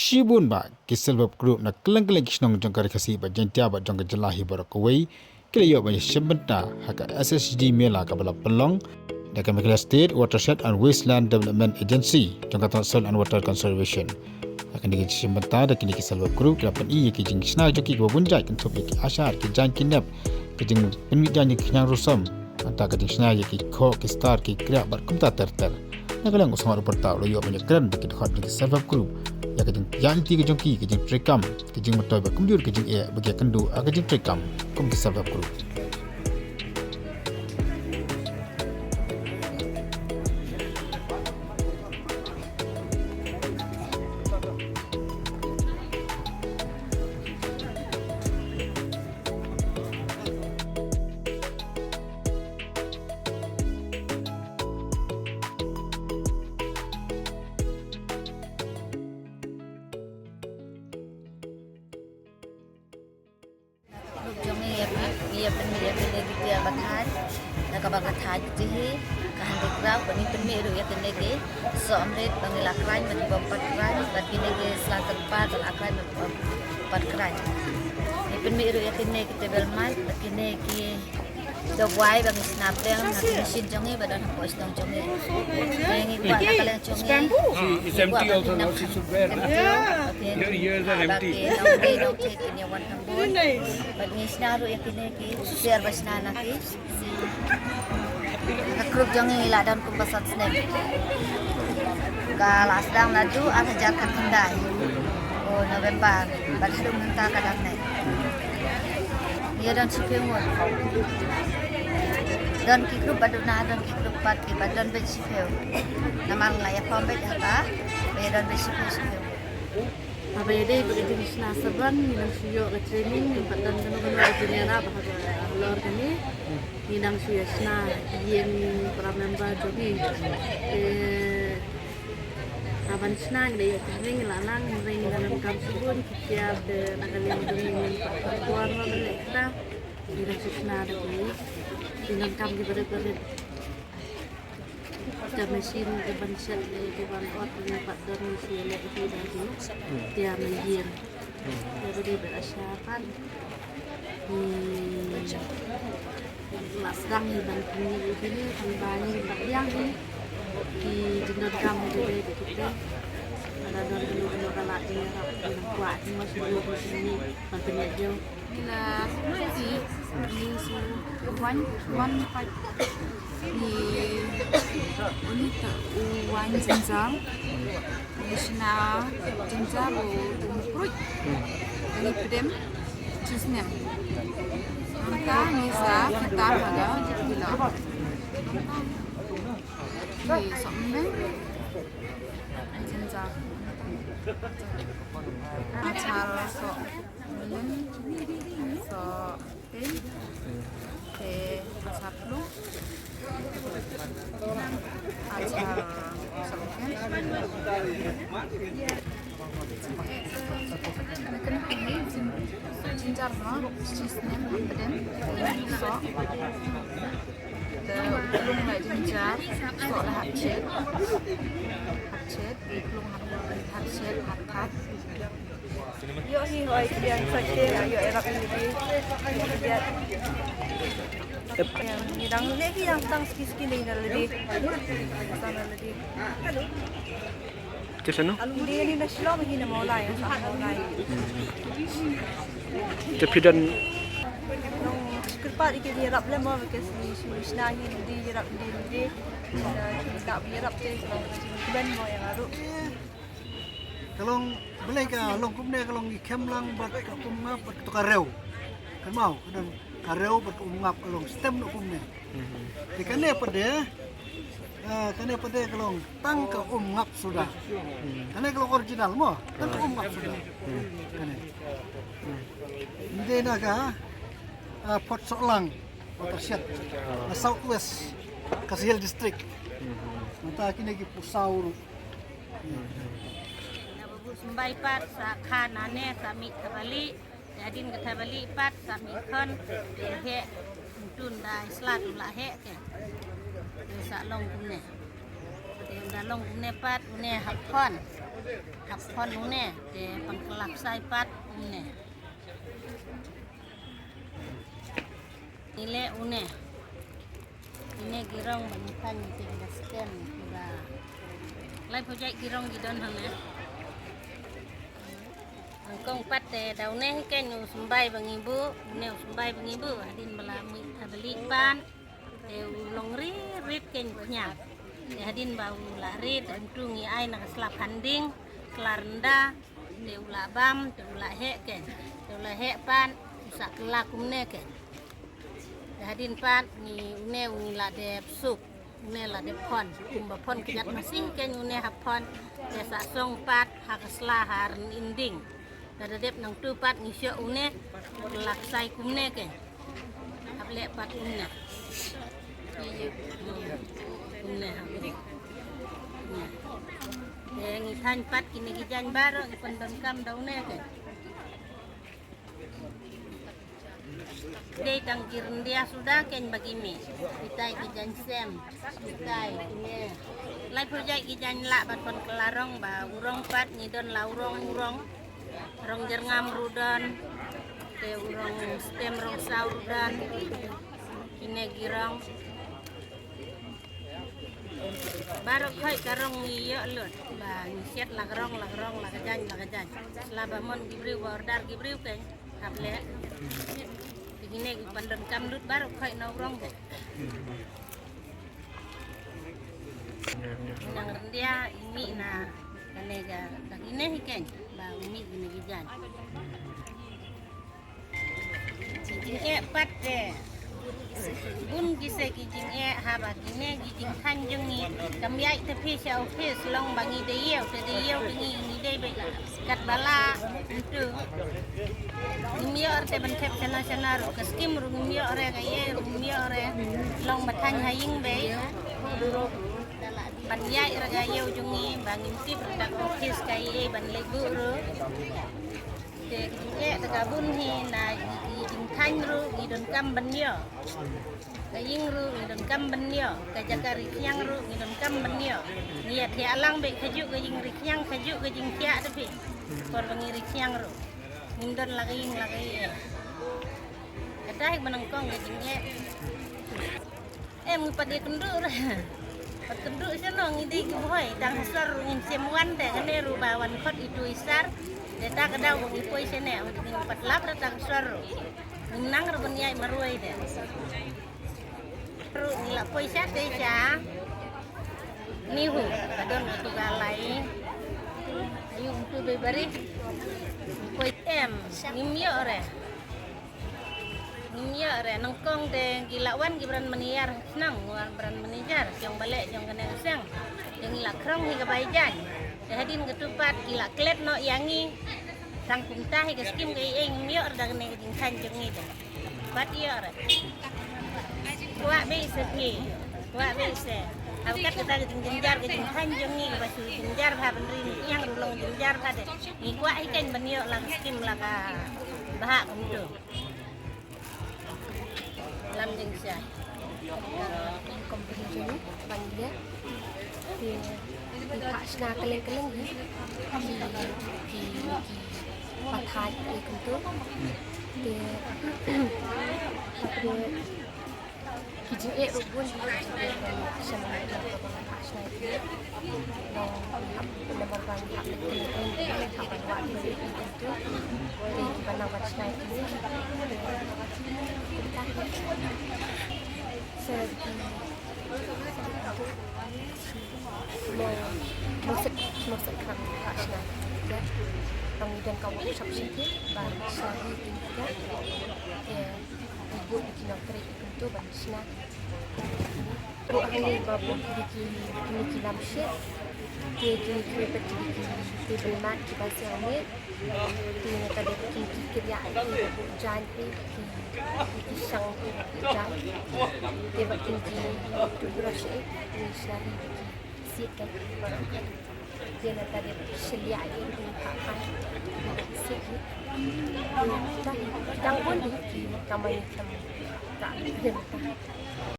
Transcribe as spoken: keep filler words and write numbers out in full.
Shibun bah ki self help group na kylleng kylleng ki shnong jong ka Ri Khasi bad Jaiñtia bad jong ka jylla hi baroh kawei ki la ïoh ban ïashim bynta ha ka S H G Mela kaba la pynlong da ka Meghalaya State Watershed and Wasteland Development Agency jong ka tnat Soil and Water Conservation. Ha kane ka jingshim bynta da kine ki self help group ki la pyni ïa ki jingshna jong ki kiba bun jait, kynthup ïa ki ashar, ki jaiñ ki nep, ki jingpynmih jaiñ ïa ki khñiang rusom, nangta ka jingshna ïa ki khoh, ki star, ki kriah bad kumta ter ter. Na ka liang u samla u pyrta u la ïoh ban ïakren bad ki dkhot jong ki self help group ïa ka jingïaid lynti ka jong ki, ka jingtrei kam, ka jingmyntoi bad kumjuh ka jingeh ba ki ïakynduh ha ka jingtrei kam kum ki self help group. Jong ngi ïa phi, ngi ïa pynmih ïa kine ki tiar ba thait, da kaba ka thait ki hi, ka handicraft, ba ngi pynmih ruh ïa kine ki sohmrit ba ngi la khraiñ bad ki bym pat khraiñ, bad kine ki sla kyrpad ba la khraiñ bad ki bym pat khraiñ. Ngi pynmih ruh ïa kine ki table mat, bad kine ki dobwai ba ngi shna pdeng na ki machine jong ngi ba don hapoh shnong jong ngi. Ngi kwah na ka liang jong ngi. It's empty also now, she should wear. Your ears are empty. Ba ki nongdie nongthied kin ïa wan hangbun. Bad ngi shna ruh ïa kine ki tiar ba shna na ki. Ka group jong ngi ngi la don kumba san snem. Ka la sdang naduh ar hajar khatkhyndai u November bad haduh mynta ka dang nai. Ïa don shiphew ngut. Don ki group ba duna, don ki group pat kiba don beit shiphew. Namar la ïa form beit haba ba ïa don beit shiphew shiphew. Haba ïadei bad ka jingshna saban, ngi nang shu ïoh ka training, ngim pat don kano kano ka jingïarap haba halor kane. Ngi nang shu ïa shna ïing para member jong ngi. Te haba ngi shna ngi da ïoh training, la nang, hynrei ngi da donkam shibun ki tiar, te na ka liang jong ngi ngim pat don bor ban leh kata. Ngi nang shu shna da kine. Ngi donkam ki barit barit. Ka machine ka ban shet ne ka ban ot ne pat don ne shi leh hi da hi. Tiar ne ïing. Te ba dei ba la sha pat. Hmm. La sdang hi ban pynmih hi ne, kan ba hi ban ïang hi. Ki jingdonkam hi dei dei ba kite. Ka la don kano kano ka lad jingïarap, ban kwah hi, ma shu ban pynmih, ban pynïaid jong. Ngi la ti, ngi shu wan, wan pat. Ngi, uni ta u wan jynjar. Ngi shna jynjar u, u mukruit. Ngi pdem, chi snem. Nangta ngi sa kita ha ka kilo. Ngi sa mne. Jynjar. Achar so. Mlien, so pink, te achar blue, achar sangkhen. Jynjar mo, chi snem, pdem, so. Te klung la jynjar, so la hap chet. Hap chet, klung hap, hap chet, hap that. Ïoh hi hoi kian sa ke, ïoh ïarap hi lade. Ngi dang leh hi dang tang ski ski ne na lade. Sa na lade. Te shano? Ngi dei ni na Shillong hi na Mawlai, sa Mawlai. Te phi don. Nong kyrpad ïa ki ïarap lem mo, because ngi shu shna hi lade, ïarap lade lade. Sa ki ïarap te ka long ka jingkmen mo ïa nga ruh. Ka long, balei ka long kumne, ka long i khem lang bad ka um ngap bad kato ka rew. Kynmaw, ka dang ka rew bad ka um ngap ka long stem noh kumne. Te kane pat de, eh, kane pat de ka long tang ka um ngap suda. Kane ka long original mo, tang ka um ngap suda. Kane. Ngi dei na ka, eh, Photsholang, Watershed, na South West Khasi Hills District. Mynta kine ki pusaw ruh. Na babu symbai pat sa kha nane sa mih kaba lieh, hadien kata ba lieh pat sa mih khon, te heh, tun da i sla tu la heh te. Te sa long kumne. Te da long kumne pat, une hap khon. Hap phon une, te pynkylla ksai pat une. Ngi leh une. Ine ki rong ba ngi thaiñ te da stem ba. Laiphew jait ki rong ki don hangne. Nyngkong pat te da une hi keiñ u symbai ba ngi buh, une u symbai ba ngi buh, hadien ba la mih ha da lieh pat. Te u long rit rit keiñ u khñiang. Te hadien ba u la rit, hangtu ngi ai na ka sla phanding, sla rynda, te u la bam, te u la heh keiñ. Te u la heh pat, u sa kylla kumne keiñ. Te hadien pat ngi une u ngi la dep sup, une la dep phon, kumba phon kjat masi keiñ une hap phon, te sa song pat ha ka sla ha rynding. Lada dep nangtu pat ngi shoh une, la ksai kumne keiñ. Hap leh pat kumne. Kumne hap leh. Kumne. Te ngi thaiñ pat kine ki jaiñ baroh ngi pyndonkam da une keiñ. Dei tang ki ryndia suda keiñ ba ki mih. Kitai ki jaiñ sem. Kitai kine. Laiphew jait ki jaiñ lah ban pynkylla rong ba u rong pat ngi don la u rong u rong. Rong jyrngam ruh don. Te u rong stem rong saw ruh don. Kine ki rong. Baroh khoit ka rong ngi ïoh lut. Ba ngi siat la ka rong, la ka rong, la ka jaiñ, la ka jaiñ. Sla ba mon ki briew ba order ki briew keiñ. Hap leh. Te kine ki pyndonkam lut baroh khoit na u rong keiñ. Nang ryndia i mih na kane ka, da kine hi keiñ. Ba u mih kine ki jaiñ. Ki jingeh pat te. Bun ki se ki jingeh haba kine ki jingthaiñ jong ngi. Kam ïaid te phi sha office long ba ngi da ïew te da ïew te ngi ngi dei beit katba lah. Ntu ngim ïoh re te ban thep shano shano ruh ka skim ruh ngim ïoh re ka ïei ruh ngim ïoh re. Long ba thaiñ ha ïing beit. Ban ïaid re ka ïew jong ngi ba ngim tip re da ka office ka ïei ban leit buh ruh. Te ki jingeh te ka bun hi na ki jingthaiñ ruh ngi donkam ban ïoh. Ka ïing ruh ngi donkam ban ïoh, ka jaka ri khñiang ruh ngi donkam ban ïoh. Ngi ïathiah lang beit kajuh ka ïing ri khñiang, kajuh ka jingthiah te phi. Por ba ngi ri khñiang ruh ngim don la ka ïing la ka ïing. Kata hi ba nyngkong ka jingeh. Em ngi pat ïakynduh re. Pat kynduh shano ngi dei ki bhoi tang ha sor ruh ngim shym wan te kane ruh ba wan khot itu i sar. Te ta ka daw ba ngi poi shane ngim pat lap re tang sor ruh. Ngim nang re ban ïaid marwei te. Ruh ngi la poi sha te sha. Ni hu ka don tu ka lai. Ayu tu be bari. Poi em ngim ïoh re. Ngim ïoh re nyngkong te ki la wan ki brand manager shnong wan brand manager jong ba leh jong kane ka seng. Te ngi la khrong hi ka bai jaiñ. Te hadien katu pat ki la klet noh ïa ngi. Tang kumta hi ka skim ka ei ei ngim ïoh re da kane ka jingthaiñ jong ngi te. Pat ïoh re. Kwah beit se phi. Kwah beit se. Haba kat kata ka jingjynjar ka jingthaiñ jong ngi kaba shu jynjar bha ban ri ngi ïang ruh long jynjar bha de. Ngi kwah hi keiñ ban ïoh la ka skim la ka bhah kumtu. Lam jingshai. Company jong ngi ban ïa. Te ki phah shna kylleng kylleng hi. Ki ki ki pathai ki kumtu. Te tapoh ki jingeh ruh bun hi. Ki jingeh ruh shem ruh ka ban phah shna ki. Long hap namar ba ngi hap ban pynlong hap ban wad ban ïa ki kumtu. Te ki ban nang ban shna ki. Kumta hi. Sa ki Mo mo set mo set khang ka shna. Ya. Tang don ka workshop shi ki ba shna hi ki ya. Ya. Ibu ki nongtrei ki tu ba shna. Ru hangi ba bu ki ki ki ki lam shi. Ki ki ki ba ki ki ki ba mat ki ba siang ni. Te nangta dei ba kin ki kyrïah te ba buh jaiñ te ki ki shang te ba buh jaiñ. Te ba kin ki toothbrush te ki shna te ki siat te. Te nangta dei ba ki shylliah te ba ki phah phah te ba ki siat te. Te dang bun te ki kamai kam ta te nangta.